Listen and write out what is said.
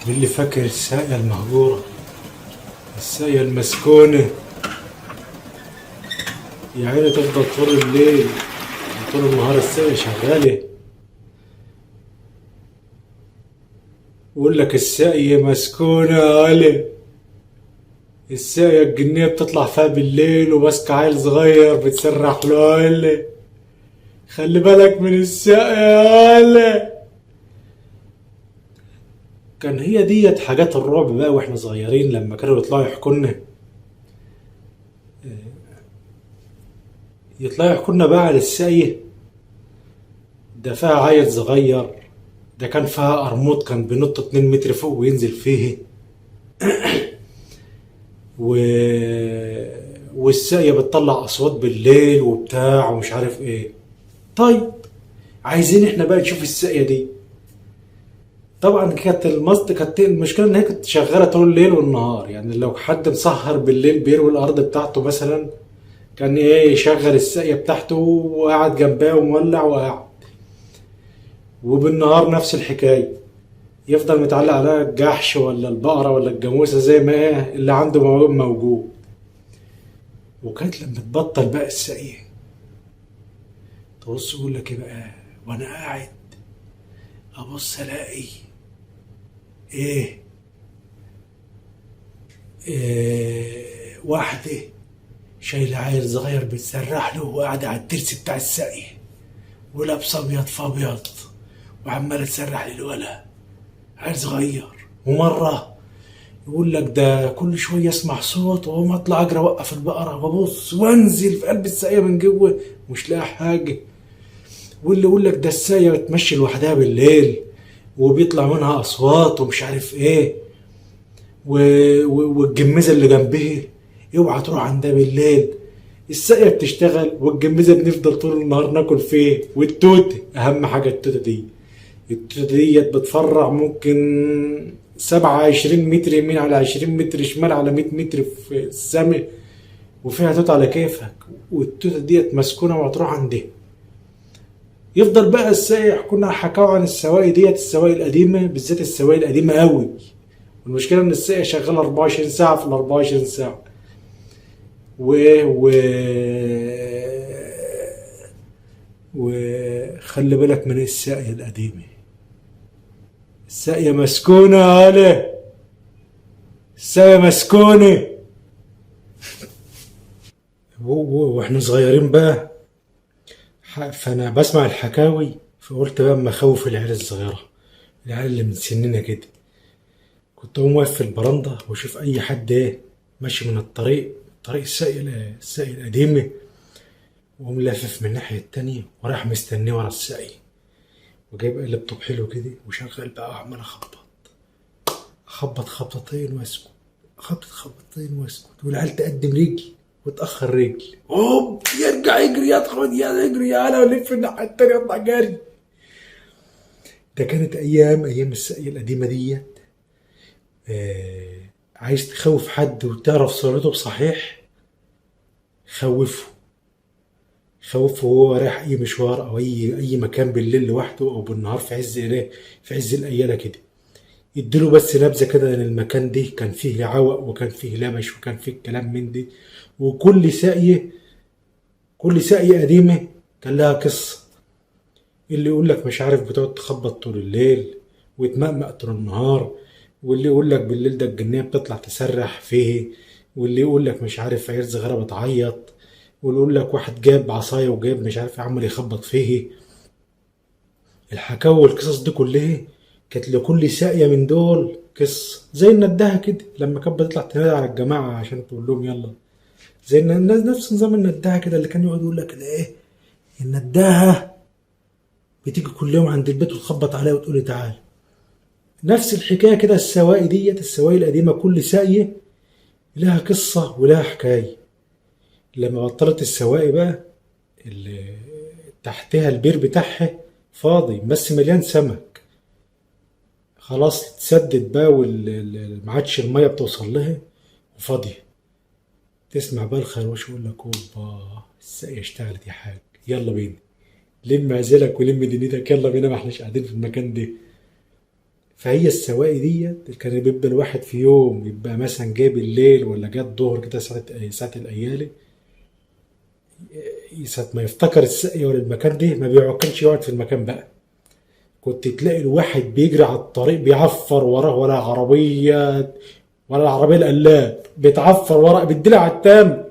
اللي فاكر الساقية المهجورة، الساقية المسكونة، يا عيني تفضل طول الليل وطول النهار الساقية شغالة. يقول لك الساقية مسكونة يا علي، الساقية الجنية بتطلع فيها بالليل وماسكة عيل صغير بتسرح له يا علي، خلي بالك من الساقية يا علي. كان هي ديت حاجات الرعب بقى واحنا صغيرين، لما كانوا يطلعوا يحكوا لنا، يطلعوا يحكوا لنا بقى على الساقية ده فيها عيل صغير، ده كان فيها قرموط كان بينط 2 متر فوق وينزل فيه، والساقية بتطلع أصوات بالليل وبتاع ومش عارف إيه. طيب عايزين إحنا بقى نشوف الساقية دي. طبعا كانت المصد، كانت المشكلة إن هي كانت شغالة طول الليل والنهار، يعني لو حد مسهر بالليل بيروي الأرض بتاعته مثلا كان إيه يشغل الساقية بتاعته وقاعد جنبها ومولع وقاعد، وبالنهار نفس الحكاية، يفضل متعلق عليها الجحش ولا البقرة ولا الجاموسة زي ما إيه اللي عنده موجود. وكانت لما تبطل بقى الساقية تبص يقول لك إيه بقى، وأنا قاعد أبص ألاقي إيه، إيه واحدة شايلة عيل صغير بتسرح له وقاعدة على الترس بتاع الساقية ولابسة أبيض في أبيض وعمالة تسرح للولا عيل صغير. ومرة يقول لك ده كل شوية اسمع صوت وأقوم أطلع أجري أوقف البقرة وأبص وأنزل في قلب الساقية من جوه مش لاقي حاجة. واللي يقول لك ده الساقية بتمشي لوحدها بالليل وبيطلع منها أصوات ومش عارف إيه، والجميزة اللي جنبه اوعى تروح عندها بالليل، الساقية بتشتغل والجميزة بنفضل طول النهار ناكل فيه. والتوتة أهم حاجة، التوتة دي، التوتة ديت بتفرع ممكن 27 متر يمين على 20 متر شمال على 100 متر في السماء، وفيها توتة على كيفك، والتوتة ديت مسكونة وهتروح عندها. يفضل بقى السايح، كنا حكاوا عن السواقي ديت، السواقي القديمة بالذات، السواقي القديمة قوي. والمشكلة ان الساقية شغالة 24 ساعة في ال 24 ساعة. و وخلي بالك من الساقية القديمة، الساقية مسكونة يا علي، الساقية مسكونة. واحنا صغيرين بقى، فانا بسمع الحكاوي، فقلت بقى اما اخوف العيال الصغيرة، العيال اللي من سننا كده. كنت اقوم واقف في البرندة واشوف اي حد ايه ماشي من الطريق، طريق الساقية القديمة، واقوم لافف من الناحية التانية وراح مستنيه ورا الساقية، وجايب قلب طوب حلو كده وشغال بقى وعمال اخبط، اخبط خبطتين واسكت، اخبط خبطتين واسكت، والعيال تقدم رجل وتأخر رجل، هوب يرجع يجري يدخل يجري يالا ويلف الناحية التانية يطلع جري. ده كانت أيام الساقية القديمة ديت. عايز تخوف حد وتعرف صورته بصحيح، خوفه، خوفه وهو رايح أي مشوار أو أي مكان بالليل لوحده أو بالنهار في عز إيه، في عز الأيالة كده، يديله بس نبذة كده إن المكان ده كان فيه عوق وكان فيه لبش وكان فيه الكلام من دي. وكل ساقية، كل ساقية قديمة كان لها قصة. اللي يقول لك مش عارف بتقعد تخبط طول الليل وتمقمق طول النهار، واللي يقول لك بالليل ده الجنية بتطلع تسرح فيه، واللي يقول لك مش عارف عيال صغيرة بتعيط، واللي يقول لك واحد جاب عصاية وجاب مش عارف عمال يخبط فيه. الحكاوي والقصص دي كلها كانت لكل ساقية من دول قصة، زي النداهة كده لما كانت بتطلع تنادي على الجماعة عشان تقول لهم يلا، زي الناس نفس نظام النداهة كده اللي كان يقعد يقول لك ايه، النداهة بتيجي كل يوم عند البيت وتخبط عليا وتقول لي تعال. نفس الحكاية كده السواقي ديت، السواقي القديمة كل ساقية لها قصة ولها حكاية. لما بطلت السواقي بقى اللي تحتها البير بتاعها فاضي بس مليان سمك، خلاص اتسدد بقى ما عادش المية بتوصل لها وفاضية. تسمع بقى الخروش يقول لك اوبا الساقية اشتغلت يا حاج، يلا بينا لم عزلك ولم دنيتك، يلا بينا ما احناش قاعدين في المكان ده. فهي السواقي ديت كان بيبقى الواحد في يوم يبقى مثلا جاي بالليل ولا جاي الظهر كده، ساعة ساعة الأيالي، ساعة ما يفتكر الساقية ولا المكان ده ما بيعكنش يقعد في المكان بقى. كنت تلاقي الواحد بيجري على الطريق بيعفر وراه، ولا عربية ولا العربية القلاب بتعفر ورا، بتدلع على التام.